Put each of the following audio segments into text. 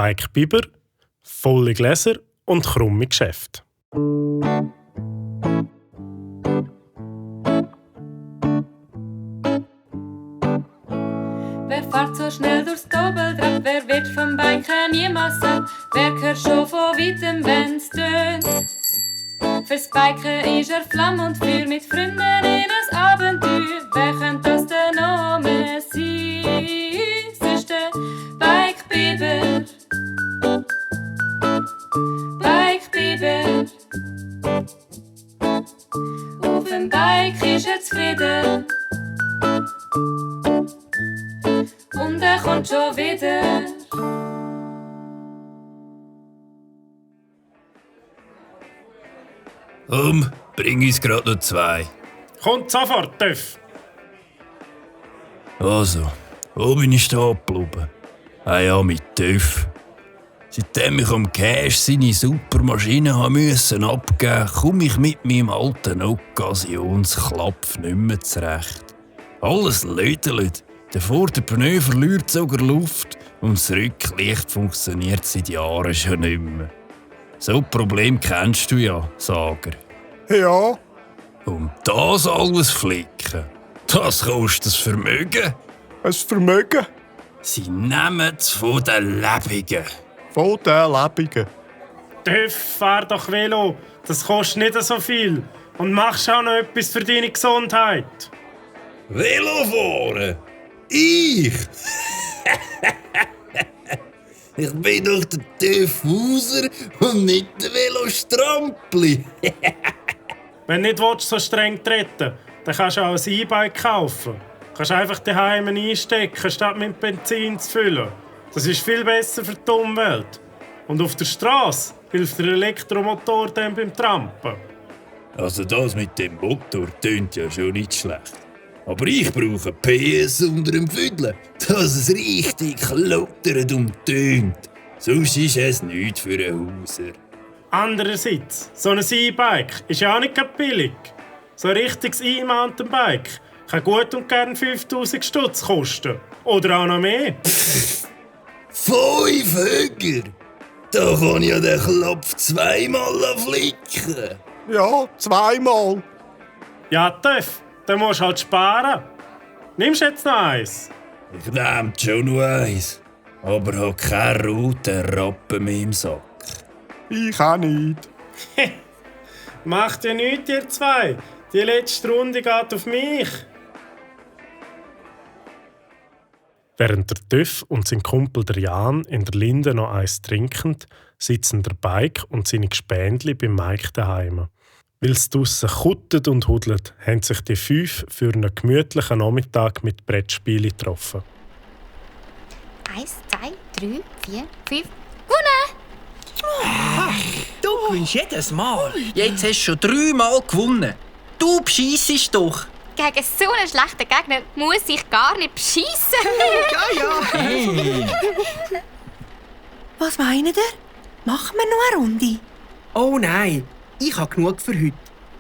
Bike Biber, volle Gläser und krumme Geschäfte. Wer fährt so schnell durchs Doppeltrap? Wer wird vom Biken niemals satt? Wer hört schon von weitem, wenn's tönt? Fürs Biken ist Flamme und Feuer, mit Freunden in ein Abenteuer. Wer könnte das denn noch mehr sein? Sonst der Bike Biber. Bike Biber. Auf dem Bike ist zufrieden. Und kommt schon wieder. Bring uns grad noch 2. Kommt sofort, Töff! Also, wo bin ich stehen geblieben? Ja, mit TÜV. Seitdem ich am Cash seine super Maschine abgeben musste, komme ich mit meinem alten Occasionsklapf nicht mehr zurecht. Alles lödelt. Der Vorderpneu verliert sogar Luft und das Rücklicht funktioniert seit Jahren schon nicht mehr. So ein Problem kennst du ja, Sager. Ja. Und das alles flicken, das kostet ein Vermögen. Ein Vermögen? Sie nehmen es von den Lebenden. Von den Lebenden. Töff, fahr doch Velo. Das kostet nicht so viel. Und machst auch noch etwas für deine Gesundheit. Velofahren? Ich? Ich bin doch der TÜV-Hauser und nicht der Velostrampli. Wenn du nicht so streng treten, dann kannst du auch ein E-Bike kaufen. Du kannst einfach daheim einstecken, statt mit Benzin zu füllen. Das ist viel besser für die Umwelt. Und auf der Straße hilft der Elektromotor dann beim Trampen. Also das mit dem Motor tönt ja schon nicht schlecht. Aber ich brauche PS unter dem Füdle, dass es richtig klottert und tönt. Sonst ist es nichts für einen Hauser. Andererseits, so ein E-Bike ist ja auch nicht billig. So ein richtiges E-Mountainbike kann gut und gern 5000 Stutz kosten. Oder auch noch mehr. 5 Höger? Da kann ja der Klopf 2-mal flicken. Ja, 2-mal. Ja, Töff, dann musst du halt sparen. Nimmst du jetzt noch eins? Ich nehm schon noch eins, aber hab keinen roten Rappen mehr im Sack. Ich auch nicht. Macht ja nichts, ihr zwei. Die letzte Runde geht auf mich. Während der Töff und sein Kumpel der Jan in der Linde noch eins trinken, sitzen der Bike und seine Gespendli beim Mike daheim. Weil es draussen kuttet und hudelt, haben sich die 5 für einen gemütlichen Nachmittag mit Brettspielen getroffen. 1, 2, 3, 4, 5. Gewonnen! Du gewinnst jedes Mal. Jetzt hast du schon 3-mal gewonnen. Du bescheissest doch. Gegen so einen schlechten Gegner muss ich gar nicht beschissen. Ja. Hey. Was meint ihr? Machen wir noch eine Runde? Oh nein, ich habe genug für heute.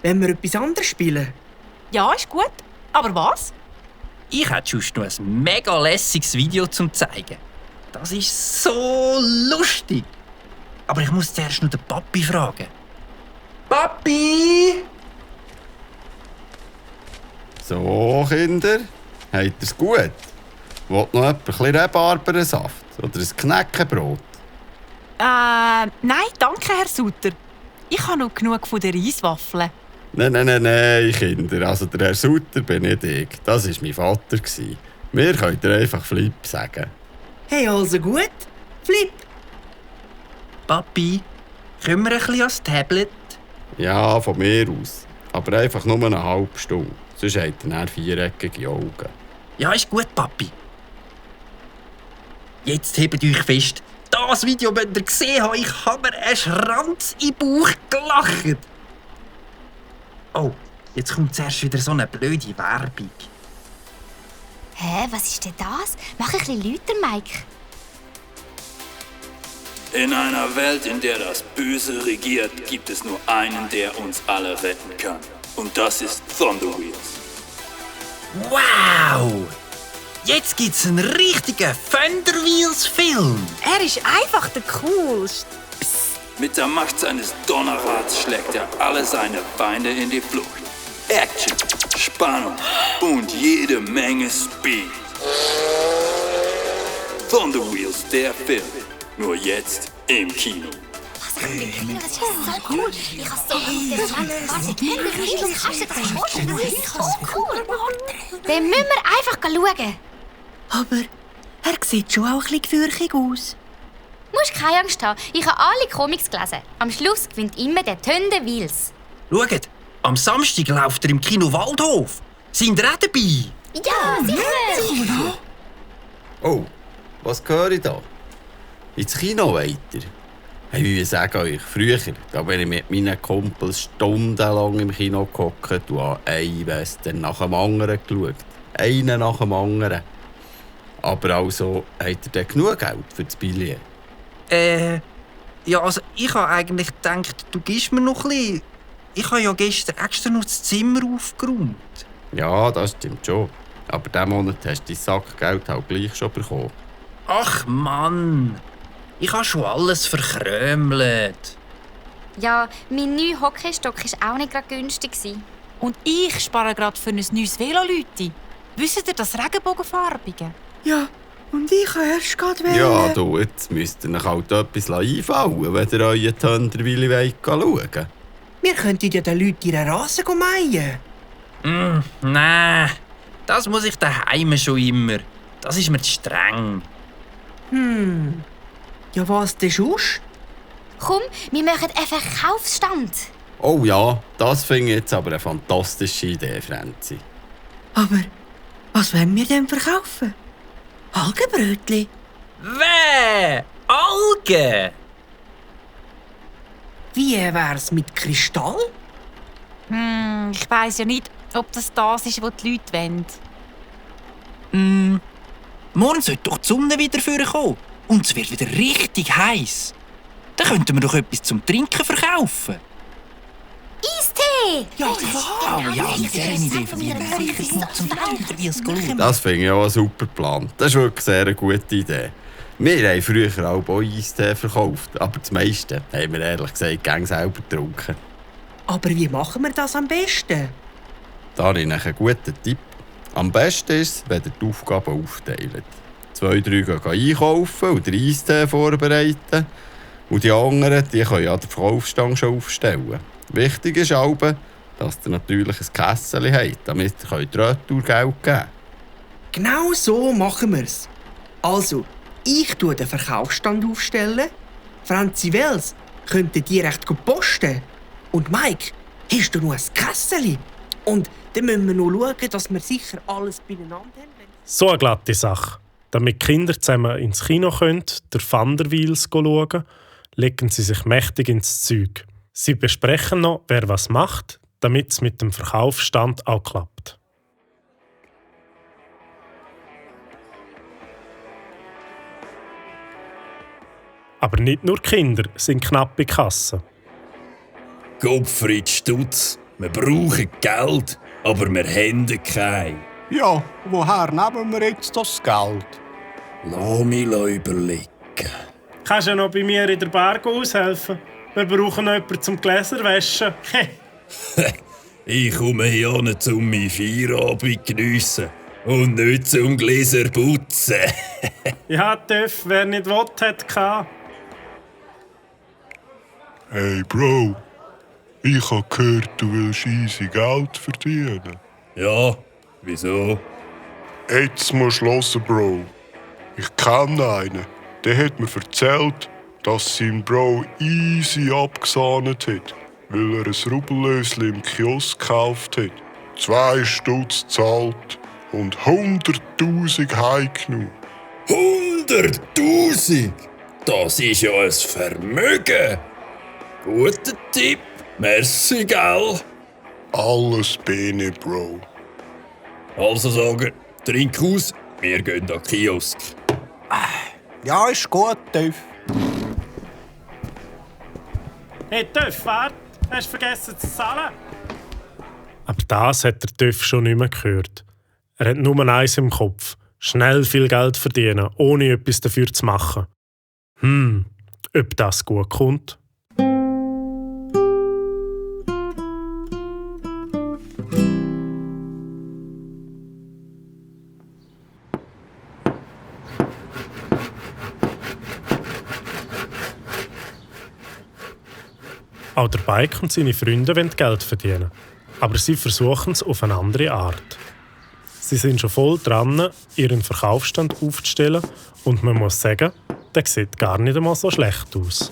Wenn wir etwas anderes spielen? Ja, ist gut. Aber was? Ich hätte sonst noch ein mega lässiges Video zum zeigen. Das ist so lustig. Aber ich muss zuerst noch den Papi fragen. Papi! So, Kinder, habt ihr es gut? Wollt noch jemand ein bisschen Rhabarbersaft oder ein Knäckebrot? Nein, danke, Herr Sutter. Ich habe noch genug von den Reiswaffeln. Nein, Kinder. Also der Herr Sutter bin nicht ich. Das war mein Vater. Mir könnt ihr einfach Flip sagen. Hey, also gut? Flip! Papi, können wir ein bisschen ans Tablet? Ja, von mir aus. Aber einfach nur eine halbe Stunde. Sonst habt ihr dann viereckige Augen. Ja, ist gut, Papi. Jetzt hebt euch fest. Das Video müsst ihr gesehen haben. Ich habe mir einen Schranz in den Bauch gelacht. Oh, jetzt kommt zuerst wieder so eine blöde Werbung. Hä, was ist denn das? Mach ein bisschen lauter, Mike. In einer Welt, in der das Böse regiert, gibt es nur einen, der uns alle retten kann. Und das ist Thunder Wheels. Wow! Jetzt gibt's einen richtigen Fender-Wheels-Film. Er ist einfach der Coolste. Mit der Macht seines Donnerrads schlägt er alle seine Feinde in die Flucht. Action, Spannung und jede Menge Speed. Thunder Wheels, der Film. Nur jetzt im Kino. Das ist so cool. Ich habe so Das ist so cool. Den müssen wir einfach schauen. Aber er sieht schon auch ein bisschen gefürchtig aus. Du musst keine Angst haben. Ich habe alle Comics gelesen. Am Schluss gewinnt immer der Thunder Wheels. Schaut, am Samstag läuft er im Kino Waldhof. Sind ihr auch dabei? Ja, sicher. Oh, was höre ich da? Ins Kino weiter? Hey, wie sagen euch, früher da bin ich mit meinen Kumpels stundenlang im Kino gehockt und habe einen Western nach dem anderen geschaut. Einen nach dem anderen. Aber also, habt ihr denn genug Geld für das Billett? Ja, also ich habe eigentlich gedacht, du gibst mir noch ein bisschen. Ich habe ja gestern extra noch das Zimmer aufgeräumt. Ja, das stimmt schon. Aber diesen Monat hast du dein Sackgeld halt gleich schon bekommen. Ach Mann, ich habe schon alles verkrömelt. Ja, mein neuer Hockeystock war auch nicht gerade günstig. Und ich spare gerade für ein neues Velolüti. Wisst ihr das Regenbogenfarbige? Ja, und ich habe erst gerade Ja, du, jetzt müsst ihr euch halt etwas einfallen, wenn ihr euren Thunderwille schauen wollt. Wir könnten ja den Leuten ihren Rasen mähen. Nein, das muss ich daheim schon immer. Das ist mir zu streng. Ja, was denn sonst? Komm, wir machen einen Verkaufsstand. Oh ja, das finde ich jetzt aber eine fantastische Idee, Franzi. Aber was wollen wir denn verkaufen? Algenbrötli? Weh! Algen! Wie wär's mit Kristall? Ich weiss ja nicht, ob das ist, was die Leute wollen. Morgen sollte doch die Sonne wieder vorkommen. Und es wird wieder richtig heiß. Dann könnten wir doch etwas zum Trinken verkaufen. Eistee! Ja, Das finde ich auch einen super Plan. Das ist wirklich sehr eine gute Idee. Wir haben früher auch Eistee verkauft, aber das meiste haben wir ehrlich gesagt gerne selber getrunken. Aber wie machen wir das am besten? Da habe ich einen guten Tipp. Am besten ist es, wenn ihr die Aufgaben aufteilt. 2, 3 gehen einkaufen und den Eistee vorbereiten. Und die anderen die können ja den Verkaufsstand schon aufstellen. Wichtig ist aber, dass ihr natürlich ein Kessel habt, damit ihr Retourgeld geben könnt. Genau so machen wir's. Also, ich tue den Verkaufsstand aufstellen. Franzi Wels könnte direkt posten. Und Mike, hast du noch ein Kessel? Und dann müssen wir noch schauen, dass wir sicher alles beieinander haben. So eine glatte Sache. Damit die Kinder zusammen ins Kino können, der Thunder Wheels schauen, legen sie sich mächtig ins Zeug. Sie besprechen noch, wer was macht, damit es mit dem Verkaufsstand auch klappt. Aber nicht nur Kinder sind knapp bei Kasse. Gottfried Stutz, wir brauchen Geld, aber wir haben kein. Ja, woher nehmen wir jetzt das Geld? Lass mich überlegen. Kannst du noch bei mir in der Bar aushelfen? Wir brauchen noch jemanden zum Gläser waschen. Ich komme hier nicht zum mein Feierabend geniessen und nicht zum Gläser putzen. Ja, Töff, wer nicht will, hat keinen. Hey Bro, ich habe gehört, du willst easy Geld verdienen. Ja, wieso? Jetzt musst du hören, Bro. Ich kenne einen, der hat mir erzählt, dass sein Bro easy abgesahnet hat, weil er ein Rubellösli im Kiosk gekauft hat, 2 Stutz gezahlt und 100'000 heimgenommen. 100'000? Das ist ja ein Vermögen. Guter Tipp. Merci, gell? Alles bene, Bro. Also sagen, trink aus, wir gehen an den Kiosk. Ja, ist gut, Töff. Hey Töff, warte! Hast du vergessen zu zahlen? Aber das hat der Töff schon nicht mehr gehört. Er hat nur eins im Kopf. Schnell viel Geld verdienen, ohne etwas dafür zu machen. Ob das gut kommt? Auch der Bike und seine Freunde wollen Geld verdienen. Aber sie versuchen es auf eine andere Art. Sie sind schon voll dran, ihren Verkaufsstand aufzustellen und man muss sagen, der sieht gar nicht einmal so schlecht aus.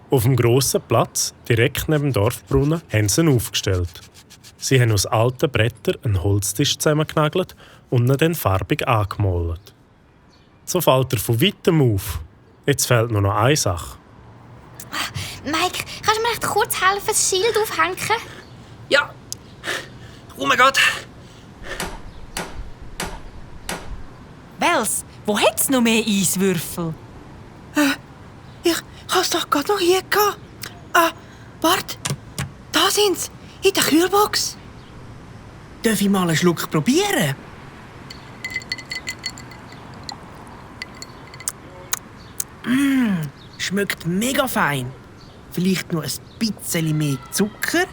Auf dem grossen Platz, direkt neben dem Dorfbrunnen, haben sie ihn aufgestellt. Sie haben aus alten Brettern einen Holztisch zusammengenagelt und ihn dann farbig angemalt. So fällt er von weitem auf. Jetzt fehlt nur noch eine Sache. Mike, kannst du mir echt kurz helfen, das Schild aufhängen? Ja, komm grad. Wels, wo hat's noch mehr Eiswürfel? Ich hab's doch gerade noch hier gehabt. Warte, da sind's, in der Kühlbox. Darf ich mal einen Schluck probieren? Schmeckt mega fein. Vielleicht noch ein bisschen mehr Zucker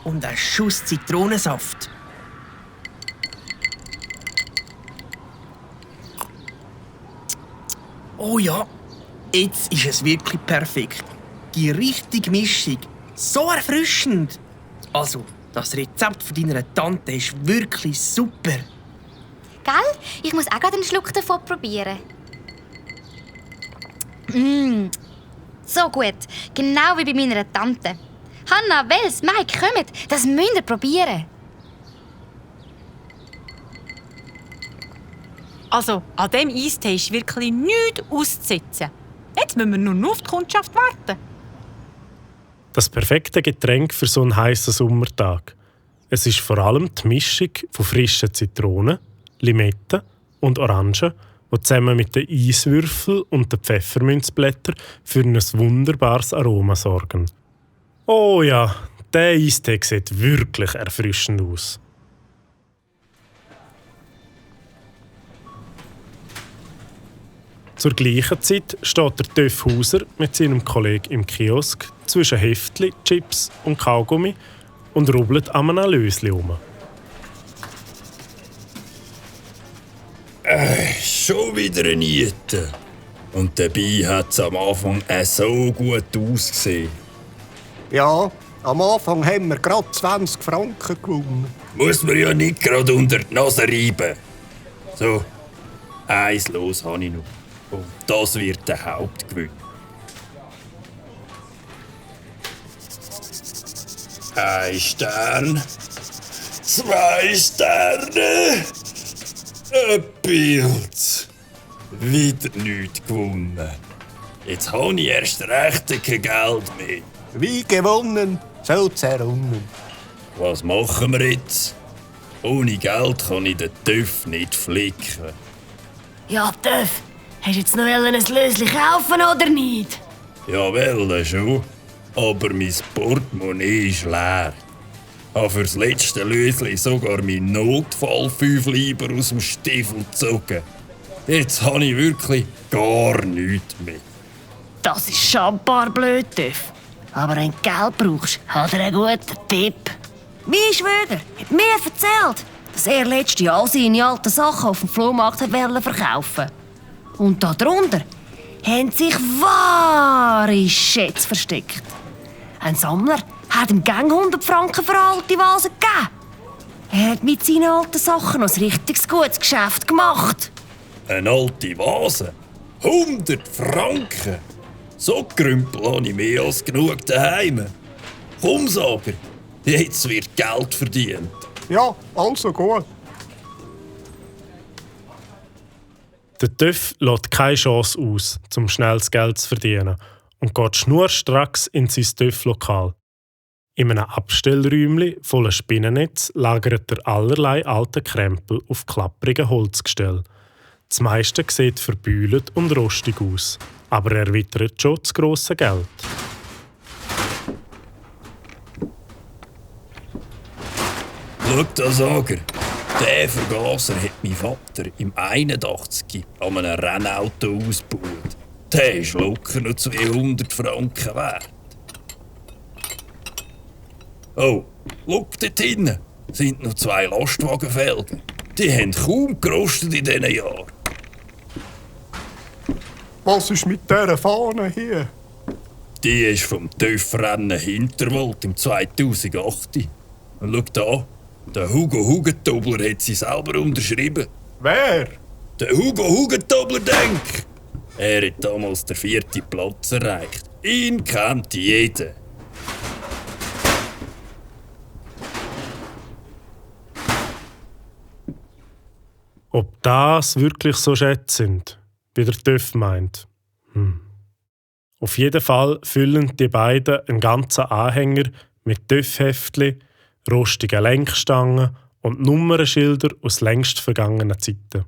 und ein Schuss Zitronensaft. Oh ja, jetzt ist es wirklich perfekt. Die richtige Mischung. So erfrischend. Also, das Rezept von deiner Tante ist wirklich super. Gell? Ich muss auch gerade einen Schluck davon probieren. So gut. Genau wie bei meiner Tante. Hanna, Wels, Mike, kommt. Das müsst ihr probieren. Also, an diesem Eistee ist wirklich nichts auszusetzen. Jetzt müssen wir nur auf die Kundschaft warten. Das perfekte Getränk für so einen heißen Sommertag. Es ist vor allem die Mischung von frischen Zitronen, Limetten und Orangen, die zusammen mit den Eiswürfeln und den Pfefferminzblättern für ein wunderbares Aroma sorgen. Oh ja, der Eistee sieht wirklich erfrischend aus. Zur gleichen Zeit steht der Töff Hauser mit seinem Kollegen im Kiosk zwischen Heftli, Chips und Kaugummi und rubbelt an einem Lösli herum. Schon wieder ein Niete. Und dabei hat es am Anfang so gut ausgesehen. Ja, am Anfang haben wir gerade 20 Franken gewonnen. Muss man ja nicht gerade unter die Nase reiben. So, eins los habe ich noch. Und das wird der Hauptgewinn. 1 Stern. 2 Sterne. Ein Pilz. Wieder nichts gewonnen. Jetzt habe ich erst recht kein Geld mehr. Wie gewonnen, so zerrunnen. Was machen wir jetzt? Ohne Geld kann ich den Töff nicht flicken. Ja, Töff, hast du jetzt noch ein Lösli kaufen oder nicht? Ja, well, schon. Aber mein Portemonnaie ist leer. Ich habe für das letzte Lösli sogar meinen Notfall 5 Lieber aus dem Stiefel gezogen. Jetzt habe ich wirklich gar nichts mehr. Das ist schon ein paar blöd, Töff. Aber wenn du Geld brauchst, hat er einen guten Tipp. Mein Schwieger hat mir erzählt, dass er letztes Jahr seine alten Sachen auf dem Flohmarkt verkaufen wollte. Und darunter haben sich wahre Schätze versteckt. Ein Sammler hat ihm gang 100 Franken für alte Vasen gegeben. Er hat mit seinen alten Sachen noch ein richtig gutes Geschäft gemacht. Eine alte Vase? 100 Franken? So Krümpel habe ich mehr als genug daheim. Komm, Sager, jetzt wird Geld verdient. Ja, also gut. Der Töff lässt keine Chance aus, um schnell das Geld zu verdienen und geht schnurstracks in sein Töff-Lokal. In einem Abstellräumchen voller Spinnennetz lagert er allerlei alte Krempel auf klapprigen Holzgestell. Das meiste sieht verbühlt und rostig aus, aber er wittert schon das grosse Geld. Schau da, Sager. Der Vergaser hat mein Vater im 81 an einem Rennauto ausgebaut. Der ist locker noch 200 Franken wert. Oh, schau dort hinten, sind noch 2 Lastwagenfelgen. Die haben kaum gerostet in diesen Jahren. Was ist mit dieser Fahne hier? Die ist vom TÜV-Rennen Hinterwald im 2008. Und schau da, der Hugo Hugentobler hat sie selber unterschrieben. Wer? Der Hugo Hugentobler, denk! Er hat damals den 4. Platz erreicht. Ihn kennt jeder. Ob das wirklich so Schätze sind, wie der TÜV meint? Auf jeden Fall füllen die beiden einen ganzen Anhänger mit TÜV-Heftchen, rostigen Lenkstangen und Nummernschilder aus längst vergangenen Zeiten.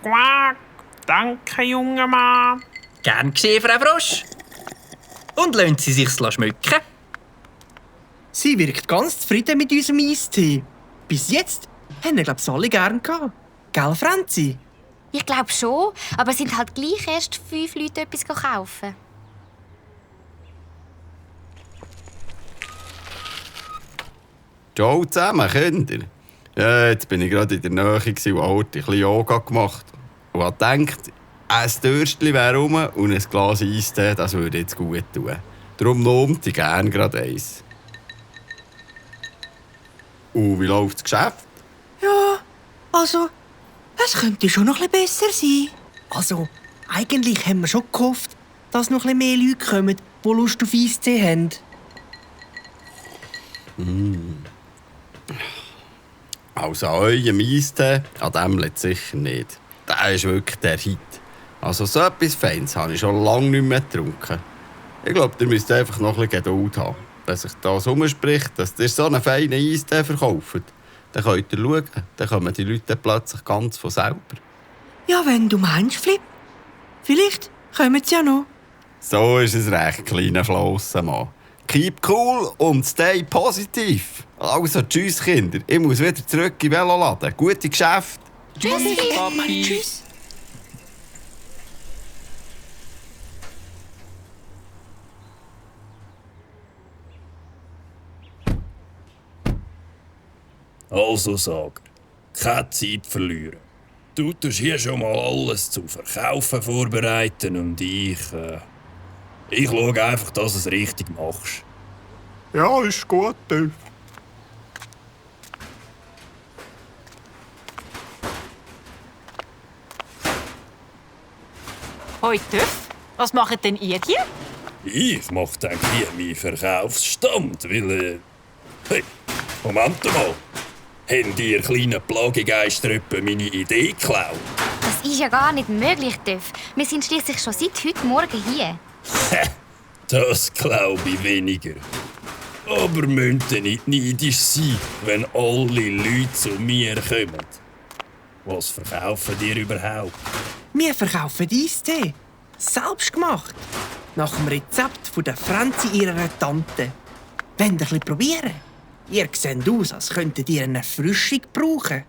Quack, danke, junger Mann. Gern geschehen, Frau Frosch. Und lassen Sie sich's schmücken? Sie wirkt ganz zufrieden mit unserem Eistee. Bis jetzt haben wir, glaube ich, alle gern gehabt. Gell, Franzi? Ich glaube schon, aber es sind halt gleich erst 5 Leute etwas kaufen. Ciao zusammen, Kinder. Ja, jetzt bin ich gerade in der Nähe und habe heute ein bisschen Yoga gemacht. Und habe gedacht, ein Dürstchen wäre rum und ein Glas Eistee, das würde jetzt gut tun. Darum lohnt ich gerne gerade eins. Und wie läuft das Geschäft? Ja, also, es könnte schon noch ein bisschen besser sein. Also, eigentlich haben wir schon gehofft, dass noch ein bisschen mehr Leute kommen, die Lust auf Eistee haben. Also an eurem Eistee, an dem liegt sicher nicht. Der ist wirklich der Hit. Also so etwas Feines habe ich schon lange nicht mehr getrunken. Ich glaube, ihr müsst einfach noch ein bisschen Geduld haben. Wenn sich das herumspricht, dass ihr so einen feinen Eistee verkauft, dann könnt ihr schauen, dann kommen die Leute plötzlich ganz von selber. Ja, wenn du meinst, Flip. Vielleicht kommen sie ja noch. So ist es recht, kleiner Flossenmann. Keep cool und stay positiv. Also, tschüss, Kinder. Ich muss wieder zurück in den Veloladen. Gute Geschäfte. Tschüss, Papi. Tschüss. Also, Sager, keine Zeit verlieren. Du tust hier schon mal alles zum Verkaufen vorbereiten und ich schaue einfach, dass du es richtig machst. Ja, ist gut, TÜV. Hoi TÜV, was macht denn ihr hier? Ich mache dann hier meinen Verkaufsstand, weil... Hey, Moment mal. Haben die kleinen Plagegeister etwa meine Idee geklaut? Das ist ja gar nicht möglich, TÜV. Wir sind schließlich schon seit heute Morgen hier. Das glaube ich weniger. Aber müsst ihr nicht neidisch sein, wenn alle Leute zu mir kommen. Was verkaufen ihr überhaupt? Wir verkaufen Eistee. Selbst gemacht. Nach dem Rezept von der Franzi ihrer Tante. Wollt ihr ein bisschen probieren? Ihr seht aus, als könntet ihr eine Erfrischung brauchen.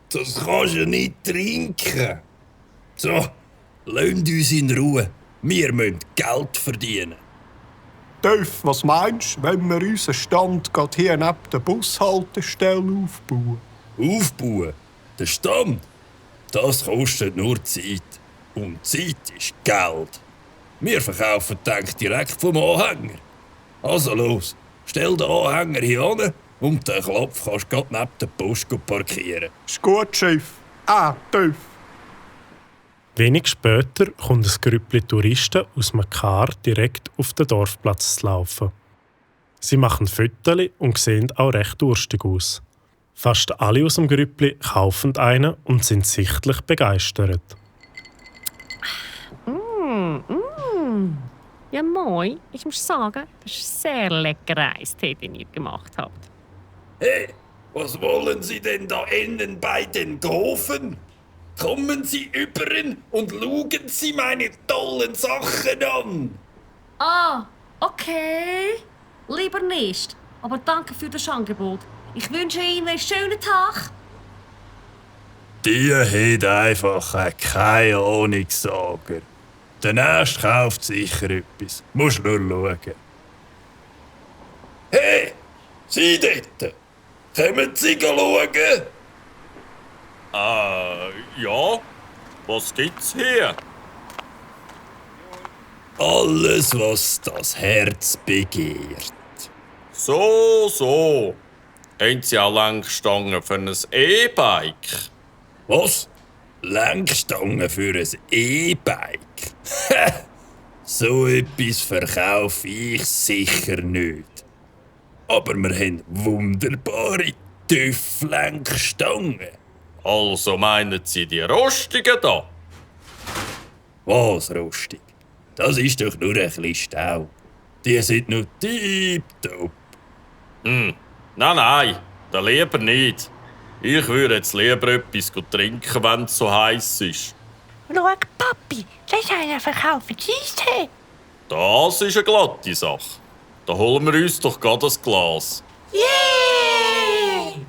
Das kannst du nicht trinken. So, lasst uns in Ruhe. Wir müssen Geld verdienen. TÜV, was meinst du, wenn wir unseren Stand gerade hier neben der Bushaltestelle aufbauen? Aufbauen? Der Stand? Das kostet nur Zeit. Und Zeit ist Geld. Wir verkaufen Tank direkt vom Anhänger. Also los, stell den Anhänger hier hin und den Klopf kannst du gerade neben der Post parkieren. Ist gut, Chef. TÜV. Wenig später kommt ein Grüppli Touristen aus einem Car direkt auf den Dorfplatz zu laufen. Sie machen Fotos und sehen auch recht durstig aus. Fast alle aus dem Grüppli kaufen einen und sind sichtlich begeistert. Ja, moin. Ich muss sagen, das ist sehr lecker Eistee, den ihr gemacht habt. Hey, Was wollen Sie denn da innen bei den Gofen? Kommen Sie übern und schauen Sie meine tollen Sachen an. Ah, okay. Lieber nicht. Aber danke für das Angebot. Ich wünsche Ihnen einen schönen Tag. Die hat einfach keine Ahnung, Sager. Der Nächste kauft sicher etwas. Musst nur schauen. Hey, Sie dort! Kommen Sie schauen? Ja. Was gibt's hier? Alles, was das Herz begehrt. So. Haben Sie auch Lenkstangen für ein E-Bike? Was? Lenkstangen für ein E-Bike? So etwas verkaufe ich sicher nicht. Aber wir haben wunderbare TÜV-Lenkstangen. Also meinen Sie die rostigen da? Was rostig? Das ist doch nur ein bisschen Stau. Die sind noch tipptopp. Nein, da lieber nicht. Ich würde jetzt lieber etwas trinken, wenn es so heiß ist. Schau, Papi, das ist einer verkauft Eistee. Das ist eine glatte Sache. Da holen wir uns doch gerade ein Glas. Yay!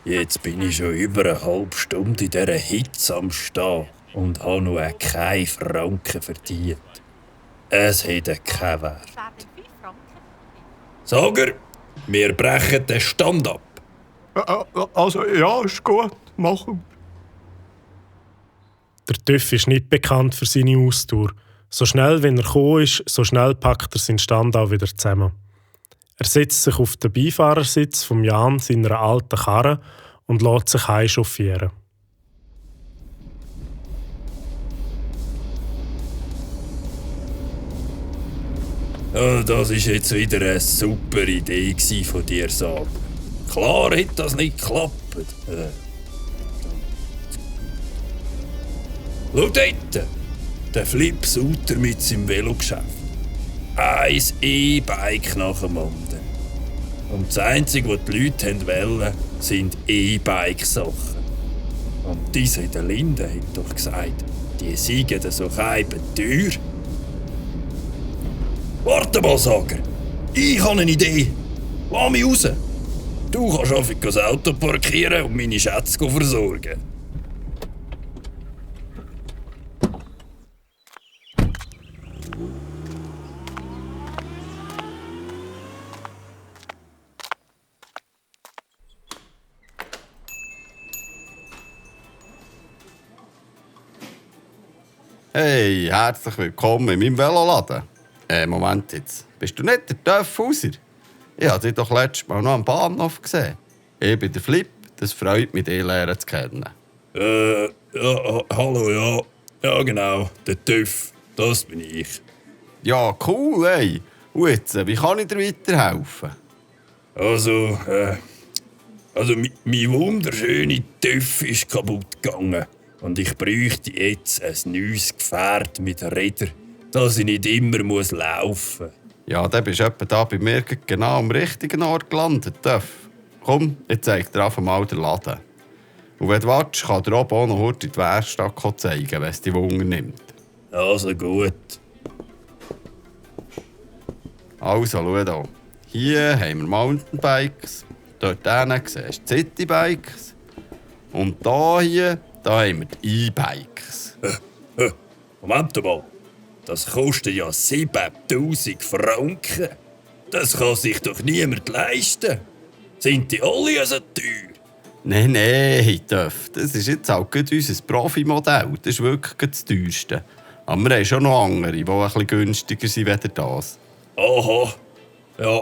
Jetzt bin ich schon über eine halbe Stunde in dieser Hitze am Stehen und habe noch keinen Franken verdient. Es hätte keinen Wert. Sager, wir brechen den Stand ab. Also, ja, ist gut. Machen wir. Der TÜV ist nicht bekannt für seine Ausdauer. So schnell, wenn er gekommen ist, so schnell packt er seinen Stand auch wieder zusammen. Er setzt sich auf den Beifahrersitz von Jan seiner alten Karre und lässt sich heimchauffieren. Ja, das war jetzt wieder eine super Idee von dir, Sager. Klar hätte das nicht geklappt. Schau dort! Der Flip Suter mit seinem Velogeschäft. Ein E-Bike nach dem anderen. Und das Einzige, was die Leute wollen, sind E-Bike-Sachen. Und diese der Linde hat doch gesagt, die seien so teuer. Warte mal, Sager! Ich habe eine Idee! Lass mich raus! Du kannst einfach das Auto parkieren und meine Schätze versorgen. Hey, herzlich willkommen in meinem Veloladen. Moment jetzt. Bist du nicht der TÜV Hauser? Ich habe dich doch letztes Mal noch am Bahnhof gesehen. Ich bin der Flip, das freut mich, dich lernen zu kennen. Ja, hallo, ja. Ja, genau, der TÜV, das bin ich. Ja, cool, ey. Und jetzt, wie kann ich dir weiterhelfen? Also, mein wunderschöner TÜV ist kaputt gegangen. Und ich bräuchte jetzt ein neues Gefährt mit Rädern, dass ich nicht immer laufen muss. Ja, dann bist du etwa da bei mir genau am richtigen Ort gelandet, TÜV. Komm, ich zeig dir einfach mal den Laden. Und wenn du wartest, kann dir oben auch noch heute die Werkstatt zeigen, wenn es dich Wunder nimmt. Also gut. Also, schau hier. Hier haben wir Mountainbikes. Dort hinten siehst du Citybikes. Und hier haben wir die E-Bikes. Moment mal. Das kostet ja 7000 Franken. Das kann sich doch niemand leisten. Sind die alle so teuer? Nein, TÜV. Das ist jetzt auch unser Profimodell. Das ist wirklich das teuerste. Aber wir haben schon noch andere, die ein bisschen günstiger sind als das. Aha. Ja.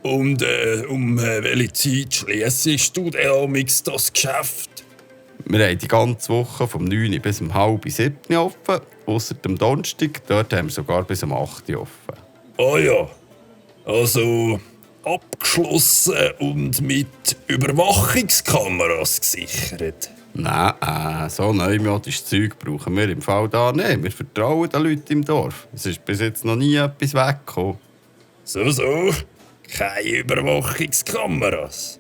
Und welche Zeit schliessest du denn das Geschäft? Wir haben die ganze Woche vom 9 bis um 6:30 offen. Ausser dem Donnerstag, dort haben wir sogar bis um 8 offen. Ah ja. Also abgeschlossen und mit Überwachungskameras gesichert. Nein, so neumodisches Zeug brauchen wir im Fall da nicht. Wir vertrauen den Leuten im Dorf. Es ist bis jetzt noch nie etwas weggekommen. So. Keine Überwachungskameras.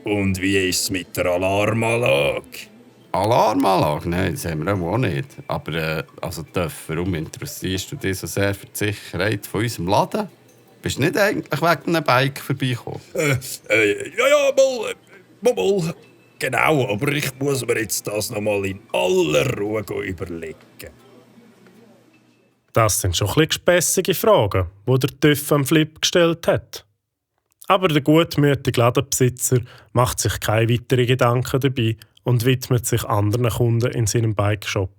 Und wie ist es mit der Alarmanlage? Alarmanlage? Nein, das haben wir auch nicht. Aber warum interessierst du dich so sehr für die Sicherheit von unserem Laden? Bist du nicht eigentlich wegen einem Bike vorbeigekommen? Mal. Genau, aber ich muss mir jetzt das noch mal in aller Ruhe überlegen. Das sind schon ein bisschen gespässige Fragen, die der TÜV am Flip gestellt hat. Aber der gutmütige Ladenbesitzer macht sich keine weiteren Gedanken dabei und widmet sich anderen Kunden in seinem Bike-Shop.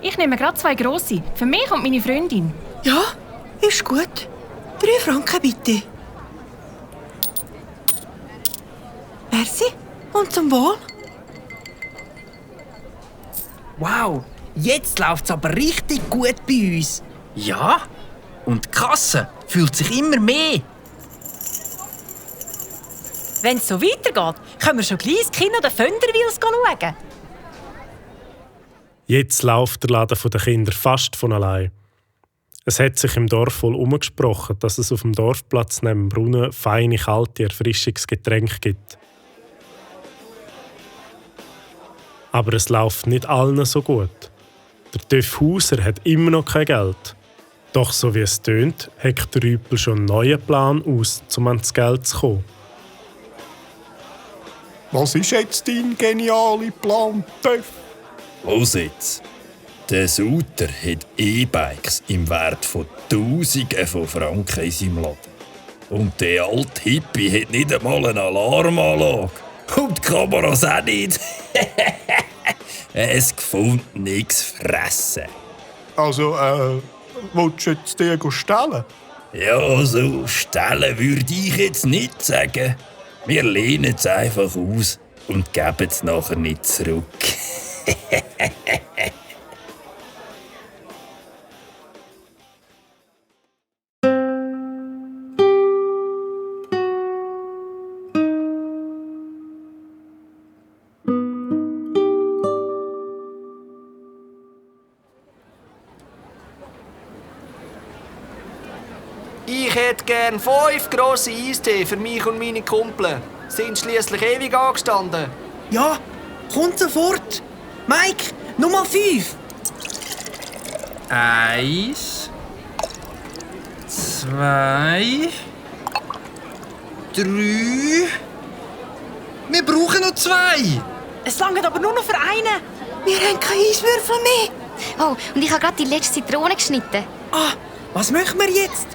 Ich nehme gerade 2 grosse, für mich und meine Freundin. Ja, ist gut. 3 Franken bitte. Merci und zum Wohl. Wow, jetzt läuft's aber richtig gut bei uns. Ja, und die Kasse fühlt sich immer mehr. Wenn es so weitergeht, können wir schon gleich ins Kino den Fönderwils schauen. Jetzt läuft der Laden der Kinder fast von allein. Es hat sich im Dorf voll umgesprochen, dass es auf dem Dorfplatz neben dem Brunnen feine, kalte Erfrischungsgetränke gibt. Aber es läuft nicht allen so gut. Der TÜV Hauser hat immer noch kein Geld. Doch so wie es tönt, hat der Rüpel schon einen neuen Plan aus, um ans Geld zu kommen. Was ist jetzt dein genialer Plan, TÜV? Los jetzt. Der Suter hat E-Bikes im Wert von Tausenden von Franken in seinem Laden. Und der alte Hippie hat nicht einmal eine Alarmanlage. Und die Kameras auch nicht. Es gefunden, nichts fressen. Also, willst du jetzt dir stellen? Ja, so stellen würde ich jetzt nicht sagen. Wir lehnen es einfach aus und geben es nachher nicht zurück. Ich hätte gern 5 grosse Eistee für mich und meine Kumpel. Sind schliesslich ewig angestanden. Ja, kommt sofort. Mike, Nummer 5. 1, 2, 3. Wir brauchen noch 2. Es langt aber nur noch für einen. Wir haben keine Eiswürfel mehr. Oh, und ich habe gerade die letzte Zitrone geschnitten. Ah, was machen wir jetzt?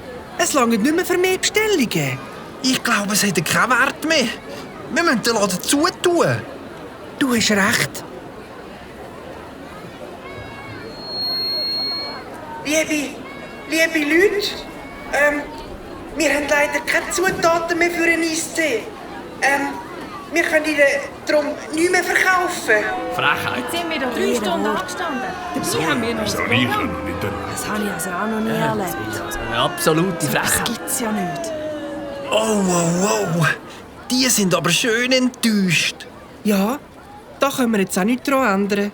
Es langt nicht mehr für mehr Bestellungen. Ich glaube, es hat keinen Wert mehr. Wir müssen den Laden zutun. Du hast recht. Liebe Leute, wir haben leider keine Zutaten mehr für einen Eistee. Wir können Ihnen darum nichts mehr verkaufen. Frechheit. Jetzt sind wir da 3 Stunden angestanden. Dabei haben wir noch das Programm. Das habe ich also auch noch nie erlebt. Absolute Das Frechheit. gibt's ja nicht. Oh. Die sind aber schön enttäuscht. Ja, da können wir jetzt auch nichts daran ändern.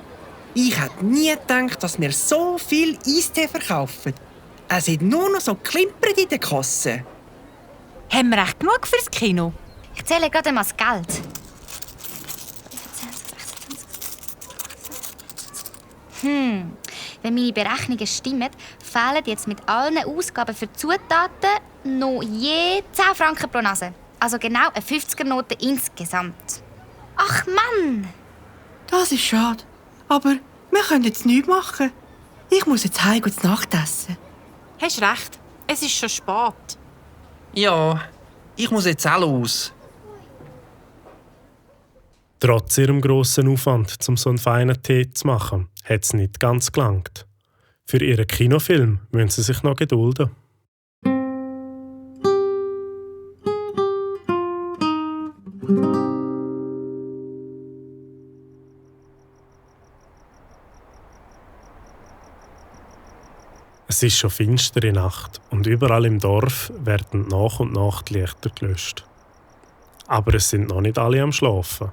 Ich hätte nie gedacht, dass wir so viel Eistee verkaufen. Es hat nur noch so klimpert in der Kasse. Haben wir echt genug fürs Kino? Ich zähle gerade mal das Geld. Wenn meine Berechnungen stimmen, fehlen jetzt mit allen Ausgaben für Zutaten noch je 10 Franken pro Nase. Also genau eine 50er-Note insgesamt. Ach Mann! Das ist schade. Aber wir können jetzt nichts machen. Ich muss jetzt heim zu Nacht essen. Hast recht, es ist schon spät. Ja, ich muss jetzt auch los. Trotz ihrem grossen Aufwand, um so einen feinen Tee zu machen, hat es nicht ganz gelangt. Für ihren Kinofilm müssen sie sich noch gedulden. Es ist schon finstere Nacht und überall im Dorf werden nach und nach die Lichter gelöscht. Aber es sind noch nicht alle am Schlafen.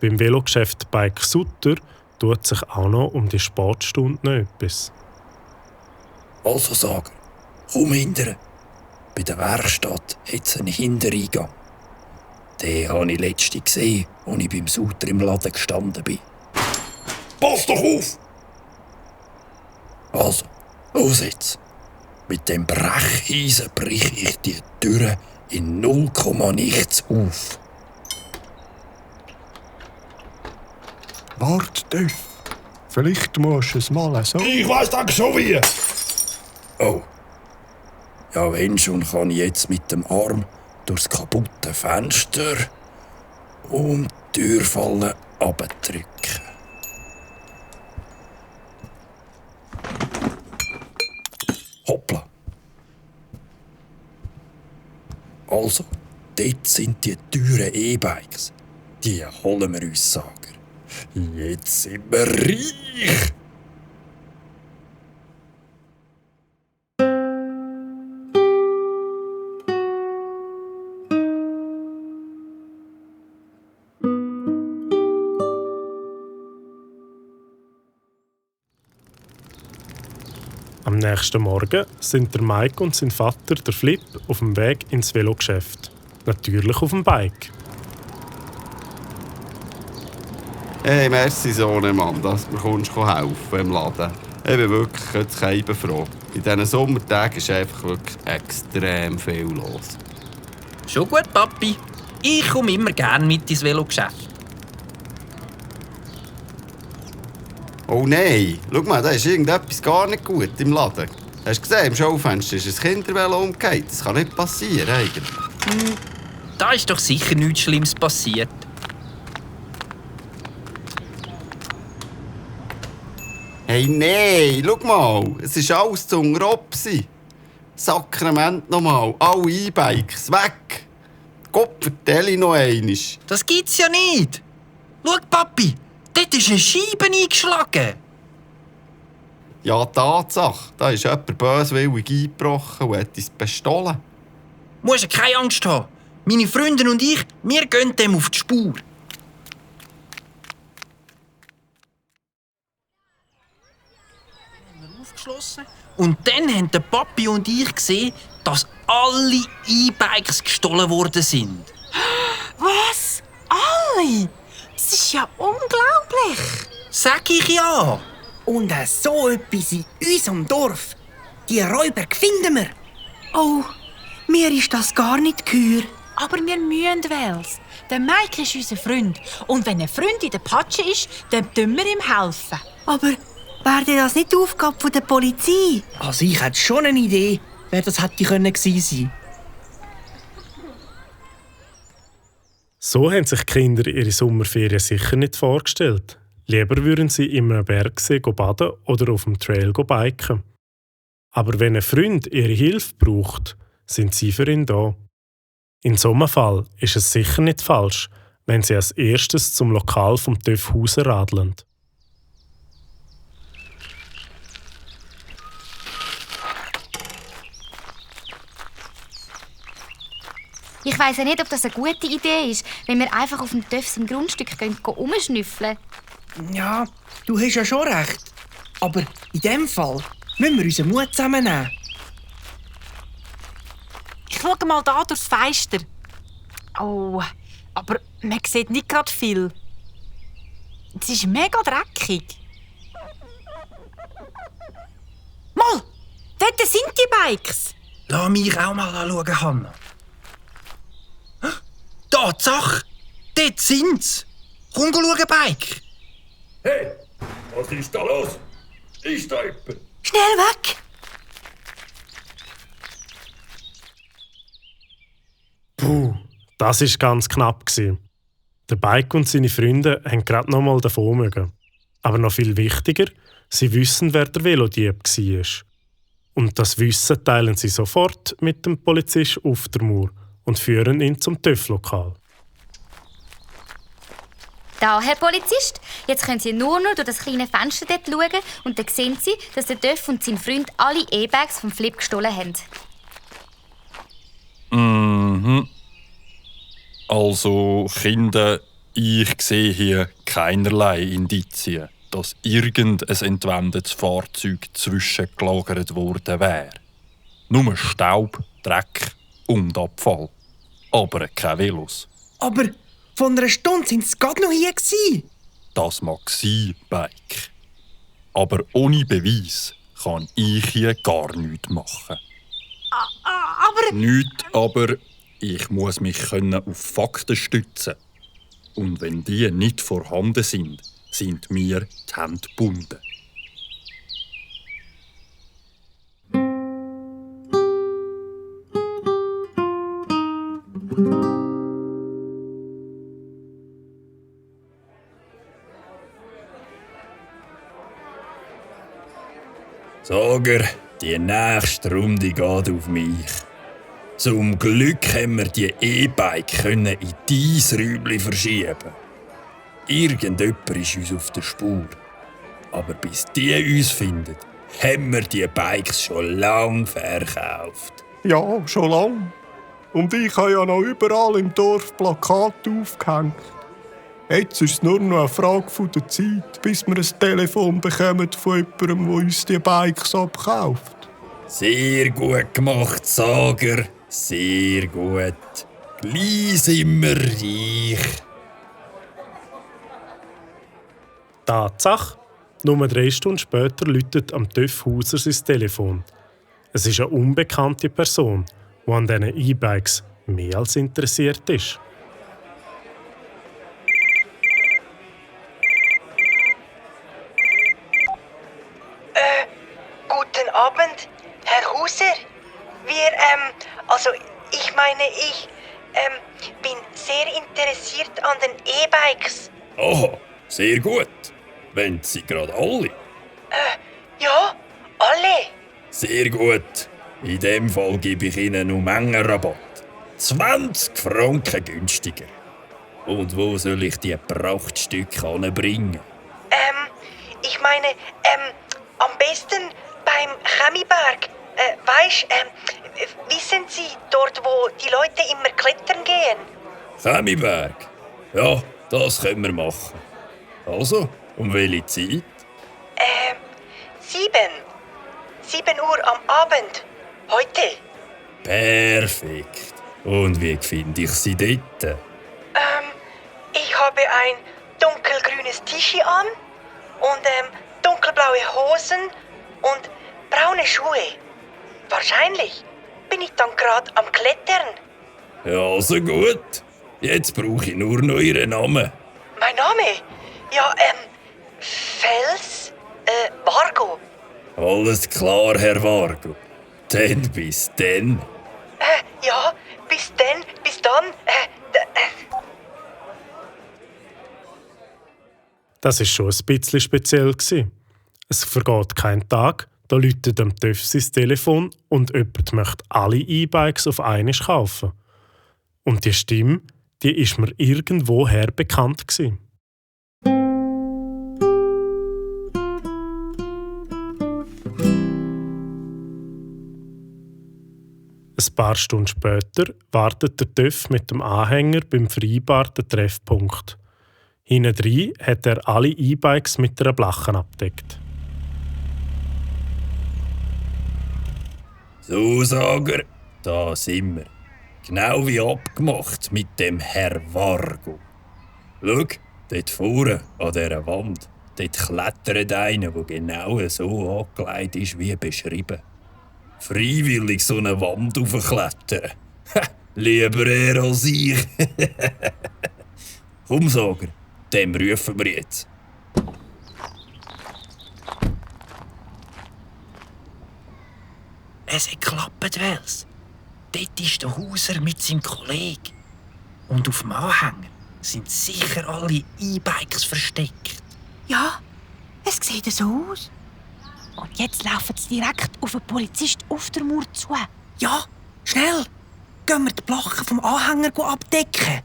Beim Velogeschäft Bike Sutter tut sich auch noch um die Spätstunden etwas. Also Sager, komm hinterher. Bei der Werkstatt hat es einen Hintereingang. Den habe ich letztens gesehen, als ich beim Suter im Laden gestanden bin. Pass doch auf! Also, los jetzt. Mit dem Brecheisen brich ich die Türe in 0, nichts auf. Wart, Döff. Vielleicht musst du es mal so... Ich weiss dann schon wie! Oh. Ja, wenn schon, kann ich jetzt mit dem Arm durchs kaputte Fenster und die Türfalle abdrücken. Hoppla. Also, dort sind die teuren E-Bikes. Die holen wir uns, Sager. Jetzt sind wir reich! Am nächsten Morgen sind der Mike und sein Vater, der Flip, auf dem Weg ins Velogeschäft. Natürlich auf dem Bike. Hey, merci Sohnemann, dass du mir helfen im Laden. Ich bin wirklich froh. In diesen Sommertagen ist einfach wirklich extrem viel los. Schon gut, Papi. Ich komme immer gerne mit ins Velogeschäft. Oh nein, schau mal, da ist irgendetwas gar nicht gut im Laden. Hast du gesehen, im Schaufenster ist ein Kindervelo umgekehrt. Das kann nicht passieren eigentlich. Da ist doch sicher nichts Schlimmes passiert. Hey, nein, schau mal, es war alles zu grob. Sakrament nochmal, alle E-Bikes weg. Gott, vertell ich noch einmal. Das gibt's ja nicht. Schau, Papi, dort ist eine Scheibe eingeschlagen. Ja, Tatsache, da ist jemand böswillig eingebrochen und hat uns bestohlen. Du musst keine Angst haben. Meine Freundin und ich, wir gehen dem auf die Spur. Aufgeschlossen. Und dann haben der Papi und ich gesehen, dass alle E-Bikes gestohlen worden sind. Was? Alle? Das ist ja unglaublich. Sag ich ja. Und so etwas in unserem Dorf. Die Räuber finden wir. Oh, mir ist das gar nicht gehör. Aber wir müssen Wels. Der Mike ist unser Freund. Und wenn ein Freund in der Patsche ist, dann tun wir ihm helfen. Aber wäre das nicht die Aufgabe der Polizei? Also ich hätte schon eine Idee, wer das hätte gewesen sein. So haben sich die Kinder ihre Sommerferien sicher nicht vorgestellt. Lieber würden sie in einem Bergsee baden oder auf dem Trail biken. Aber wenn ein Freund ihre Hilfe braucht, sind sie für ihn da. In so einem Fall ist es sicher nicht falsch, wenn sie als erstes zum Lokal vom TÜV Hausen radeln. Ich weiss ja nicht, ob das eine gute Idee ist, wenn wir einfach auf dem TÜV sein Grundstück rumschnüffeln. Ja, du hast ja schon recht. Aber in dem Fall müssen wir unseren Mut zusammennehmen. Ich schaue mal da durchs Fenster. Oh, aber man sieht nicht gerade viel. Es ist mega dreckig. Mal, dort sind die Bikes. Lass mich auch mal anschauen, Hanna. Tatsache! Dort sind's! Komm schauen, Bike! Hey, was ist da los? Ist da jemand? Schnell weg! Puh, das war ganz knapp. Der Bike und seine Freunde haben gerade noch mal davon mögen. Aber noch viel wichtiger, sie wissen, wer der Velodieb war. Und das Wissen teilen sie sofort mit dem Polizist auf der Mauer und führen ihn zum TÜV-Lokal. Da, Herr Polizist, jetzt können Sie nur noch durch das kleine Fenster dort schauen und dann sehen Sie, dass der TÜV und sein Freund alle E-Bags vom Flip gestohlen haben. Mhm. Also, Kinder, ich sehe hier keinerlei Indizien. dass irgendein entwendetes Fahrzeug zwischengelagert worden wäre. Nur Staub, Dreck und Abfall. Aber keine Velos. Aber von einer Stunde sind sie gerade noch hier gewesen. Das mag sein, Bike. Aber ohne Beweis kann ich hier gar nichts machen. Aber... Nichts, aber ich muss mich auf Fakten stützen. Und wenn die nicht vorhanden sind, sind mir die Hände gebunden. Sager, die nächste Runde geht auf mich. Zum Glück können wir die E-Bike in dein Räumchen verschieben. Irgendjemand ist uns auf der Spur. Aber bis die uns finden, haben wir die Bikes schon lange verkauft. Ja, schon lange. Und ich habe ja noch überall im Dorf Plakate aufgehängt. Jetzt ist es nur noch eine Frage der Zeit, bis wir ein Telefon bekommen von jemandem, der uns die Bikes abkauft. Sehr gut gemacht, Sager. Sehr gut. Gleich sind wir reich. Tatsache. Nur 3 Stunden später läutet am TÜV Hauser sein Telefon. Es ist eine unbekannte Person, die an diesen E-Bikes mehr als interessiert ist. Guten Abend, Herr Hauser. Ich bin sehr interessiert an den E-Bikes. Aha, sehr gut. Wollen Sie gerade alle? Ja, alle. Sehr gut. In dem Fall gebe ich Ihnen um Mengenrabatt. 20 Franken günstiger. Und wo soll ich die Prachtstücke anbringen? Am besten beim Chemiberg. Wissen Sie, dort, wo die Leute immer klettern gehen? Chemiberg? Ja, das können wir machen. Also, um welche Zeit? 7 Uhr am Abend. Heute. Perfekt. Und wie finde ich Sie dort? Ich habe ein dunkelgrünes T-Shirt an und dunkelblaue Hosen und braune Schuhe. Wahrscheinlich bin ich dann gerade am Klettern. Ja, also gut. Jetzt brauche ich nur noch Ihren Namen. Mein Name? Ja, Fels Vargo. Alles klar, Herr Vargo. Dann bis dann. Ja, bis dann. Das war schon ein bisschen speziell. Es vergeht kein Tag, da läutet am TÜV sein Telefon und jemand möchte alle E-Bikes auf einmal kaufen. Und die Stimme, die ist mir irgendwoher bekannt gewesen. Ein paar Stunden später wartet der TÜV mit dem Anhänger beim vereinbarten Treffpunkt. Hintendrein hat er alle E-Bikes mit einer Blache abdeckt. So, Sager, da sind wir. Genau wie abgemacht mit dem Herr Vargo. Schau, dort vorne an dieser Wand, dort klettert einer, der genau so angelegt ist wie beschrieben. Freiwillig so eine Wand hochklettern. Lieber er als ich. Komm, Sager, dem rufen wir jetzt. Es hat geklappt, Wels. Dort ist der Hauser mit seinem Kollegen. Und auf dem Anhänger sind sicher alle E-Bikes versteckt. Ja, es sieht so aus. Und jetzt laufen sie direkt auf einen Polizist auf der Mauer zu. Ja, schnell! Gehen wir die Blache vom Anhänger abdecken.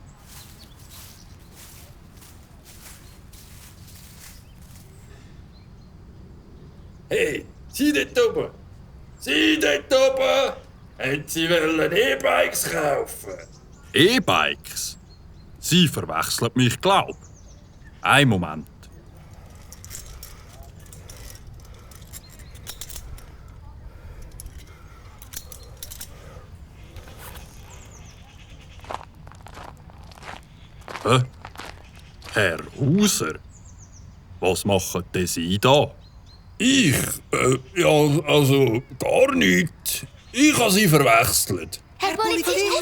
Hey, Sie dort oben! Sie dort oben! Haben Sie E-Bikes kaufen? E-Bikes? Sie verwechseln mich, glaub. Ein Moment. Hä? Herr Hauser? Was machen denn Sie da? Ich? Ja, also gar nichts. Ich habe Sie verwechselt. Herr Polizist, hier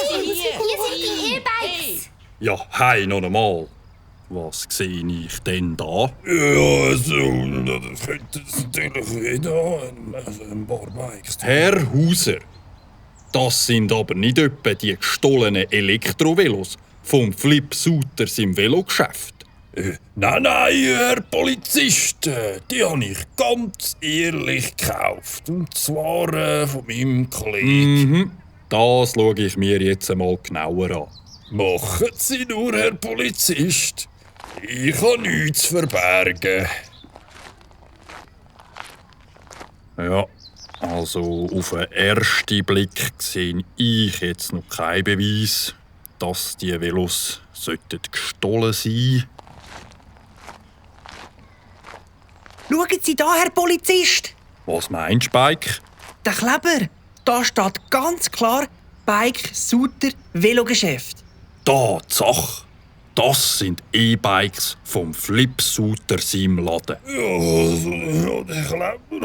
sind die E-Bikes. Ja, hey, noch einmal. Was sehe ich denn da? Ja, also, das könnte natürlich jeder ein paar Bikes. Herr Hauser, das sind aber nicht etwa die gestohlenen Elektrovelos vom Flip Suiters im Velogeschäft. Nein, Herr Polizist, die habe ich ganz ehrlich gekauft. Und zwar von meinem Kollegen. Das schaue ich mir jetzt einmal genauer an. Machen Sie nur, Herr Polizist. Ich habe nichts zu verbergen. Ja, also auf den ersten Blick sehe ich jetzt noch keinen Beweis, dass die Velos gestohlen sein sollten. Schauen Sie da, Herr Polizist! Was meinst du, Bike? Der Kleber! Da steht ganz klar Bike Suiter Velogeschäft. Tatsache! Das sind E-Bikes vom Flip Suiters im Laden. Ja, also, der Kleber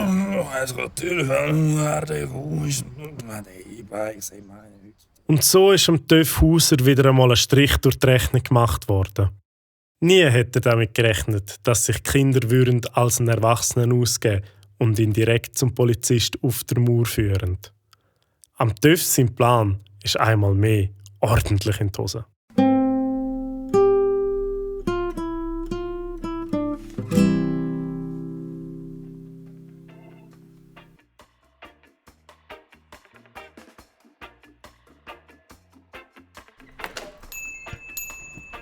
weiss natürlich auch, wer der ist. Die E-Bikes, ich meine nicht. Und so ist dem Töff Hauser wieder einmal ein Strich durch die Rechnung gemacht worden. Nie hätte er damit gerechnet, dass sich Kinder würden als einen Erwachsenen ausgeben und ihn direkt zum Polizist auf der Mauer führen. Am Töff sein Plan ist einmal mehr ordentlich in die Hose.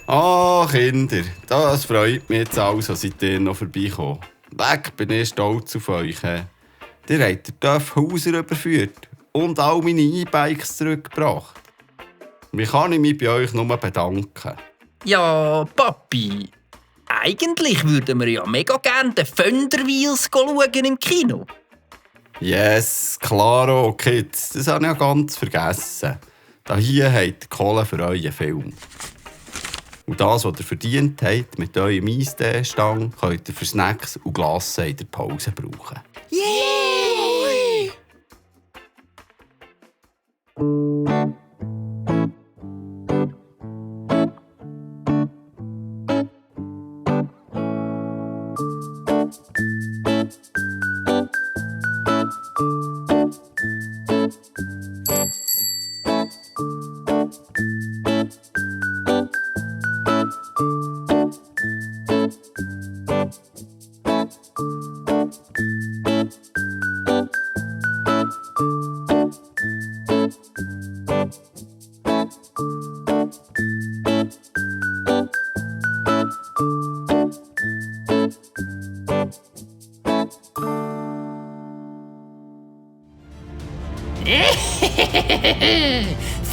Ah, Kinder, das freut mich jetzt also, seid ihr noch vorbeikommen. Weg bin ich stolz auf euch. Ihr habt den Töff Hauser überführt und all meine E-Bikes zurückgebracht. Wie kann ich mich bei euch nur bedanken? Ja, Papi, eigentlich würden wir ja mega gerne den Fenderwheels schauen im Kino. Yes, klaro, Kids, das habe ich ja ganz vergessen. Da hier habt ihr Kohle für euren Film. Und das, was ihr verdient habt mit eurem Eistee-Stang, könnt ihr für Snacks und Glasse in der Pause brauchen. Yay!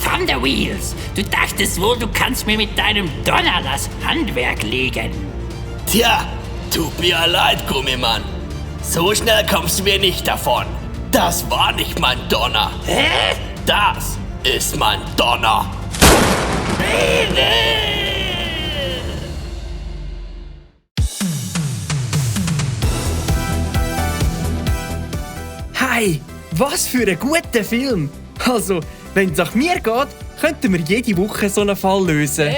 Thunderwheels, du dachtest wohl, du kannst mir mit deinem Donner das Handwerk legen. Tja, tut mir leid, Gummimann. So schnell kommst du mir nicht davon. Das war nicht mein Donner. Hä? Das ist mein Donner. Hey, was für ein guter Film! Also, wenn es nach mir geht, könnten wir jede Woche so einen Fall lösen.